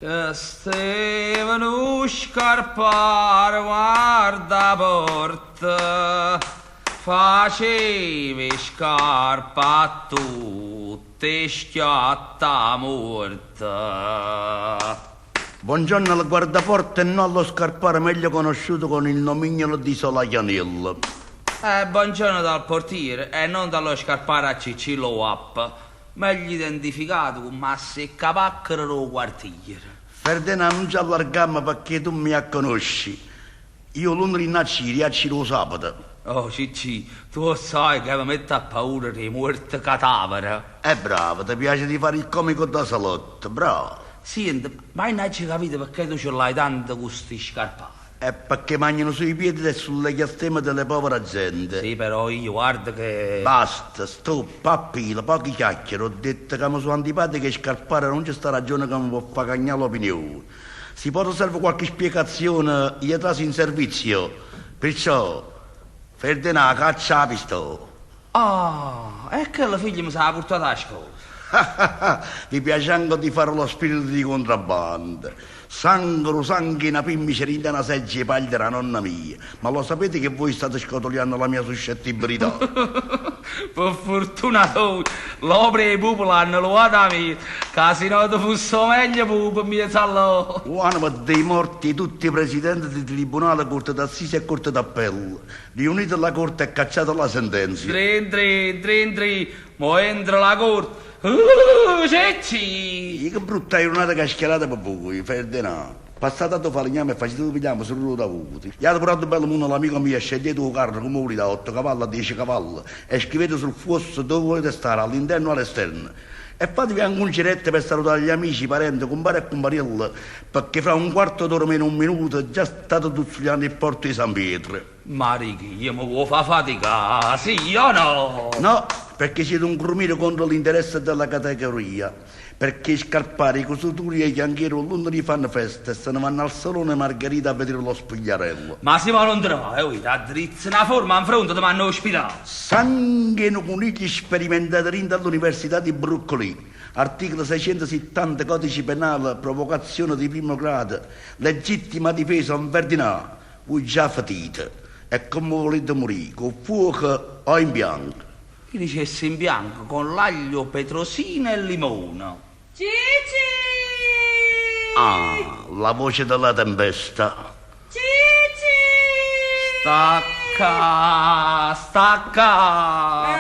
Ce steva nu scarparo guarda 'a porta, faceva 'e scarpe a tutte 'e schiattamuorte. Buongiorno al guardaporta e non allo scarparo meglio conosciuto con il nomignolo di Solachianello. Eh, buongiorno dal portiere e non dallo scarparo a Ciccillo Guappa, meglio identificato come a seccapaccero d' 'o quartiere. Ferdinà, nun ce allargammo perché tu mi conosci. Io lunedì n'acciro, acciro 'o sabato. Oh, Ciccì, tu 'o sai che mi metto a paura dei muorti cadaveri. Bravo, ti piace di fare il comico da salotto, bravo. Senti, ma io non ho capito perché tu ce l'hai tanto con sti scarpari. È perché mangiano sui piedi e sulle chiasteme delle povere gente. Sì, però io guarda che... Basta, stop, appila, pochi chiacchiere. Ho detto che mi sono antipatico e scarpare non c'è sta ragione che mi può far cagnare l'opinione. Si può serve qualche spiegazione, io traso in servizio. Perciò, Ferdinand, caccia la pistola. Ah, è che la figlia mi si è portata a scuola. Vi piace anche di fare lo spirito di contrabbando. Sangue, sangue, una pimmice in una seggia e paglia della nonna mia. Ma lo sapete che voi state scotoliando la mia suscettibilità? Per fortuna tua, l'opera e i pupi l'hanno levata a me, che se no ti fosse meglio pupo in mezzo a loro. L'anima dei morti, tutti i presidenti di tribunale, corte d'assise e corte d'appello. Riunite la corte e cacciate la sentenza. Drin, drin, drin, drin, mo entra la corte. Cecci! Che brutta giornata che ha schierato per voi, Ferdinand. Passate a falegname e facete pigliamo sul da avuto. Gli ha portato bello mondo l'amico mio, scegliete un carro come volete, 8 cavalli, 10 cavalli, e scrivete sul fosso dove volete stare, all'interno o all'esterno. E fatevi anche un giretto per salutare gli amici, i parenti, compare e compariello, perché fra un quarto d'ora meno un minuto già state tuzzuliando il porto di San Pietro. Ma io mi vuoi fa fatica, sì o no? No, perché siete un crumiro contro l'interesse della categoria. Perché scarpari, i cusuturi e i chianchieri lunedì fanno festa e se ne vanno al salone Margherita a vedere lo spogliarello. Ma se ma non te ne vai, oh, ti addrizzi una forma in fronte, ti vanno all'ospedale. Sangue conigli sperimentati dall'Università di Brooklyn. Articolo 670 codice penale, provocazione di primo grado, legittima difesa, un Ferdinand. Voi già fatite. E come volete morire? Con fuoco o in bianco? Io dicessi in bianco con l'aglio, petrosino e limone. Cici! Ah, la voce della tempesta. Cici! Stacca, stacca.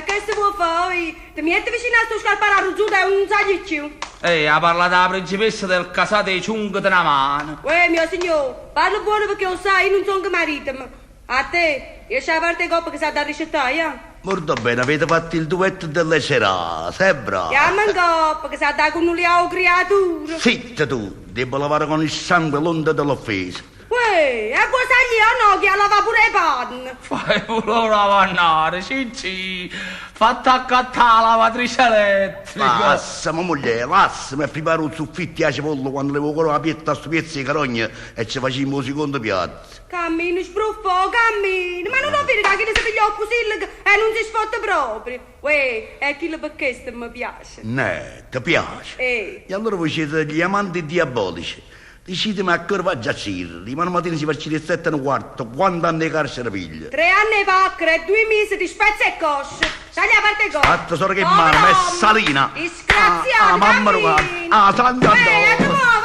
Che si può fare? Ti metti vicino a sto scarparo arruggiuto e un sagliuccio. Ehi, ha parlato la principessa del casato di ciunghe di una mano. Uè, mio signore, parlo buono perché lo sai, io non sono che marito. A te, io c'ho la parte coppa che sa da ricettare, eh? Molto bene, avete fatto il duetto delle serate, è bravo. Chiama in coppa che sa da con o creatura. Zitta tu, devo lavare con il sangue l'onda dell'offesa. Uè, e puoi salire o no che a lava pure i panni? Fai pure la vannare, Cicci. Fatta accattare la lavatrice elettrica. Lassami, moglie, lassami e preparo un soffitto a cipolla quando levo la pietta a sto pezzo di carogna e ci facciamo il secondo piatto. Cammino, sbruffo, cammino. Ma non lo vedi che chi si piglia il fusillo e non si sfotta proprio. Uè, è quello per questo mi piace. Ne, ti piace? Eh. E allora voi siete gli amanti diabolici. Dicitemi a che ora va a giacere. Rimane mattina si faccia le 7:15. Quanto anni di carcere piglia? 3 anni di pacchere e 2 mesi di spezza e cosce. Taglia a parte cosce. Fatta solo che in mano, ma è salina. Disgraziato, Ah, mamma cammino. Ah, San Giovanni,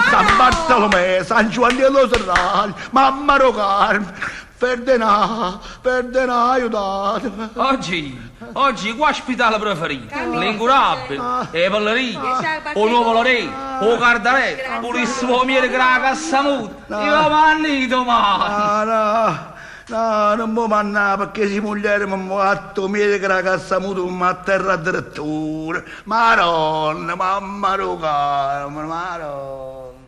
San Bartolomeo, San Giovanni dello Serraglio, mamma Rocarmo, Ferdinand, Ferdinand, aiutatemi. Oggi, qua ospedale preferito, l'incurabile, e ballerini, o nuovo Lorè, o Cardarello, pure il suo miele che la cassa muta, io manni domani. No, no, no, non mi manna perché si moglie mi ha fatto miele che la cassa muta mi atterra addirittura. Madonna, mamma Rocarmo, madonna.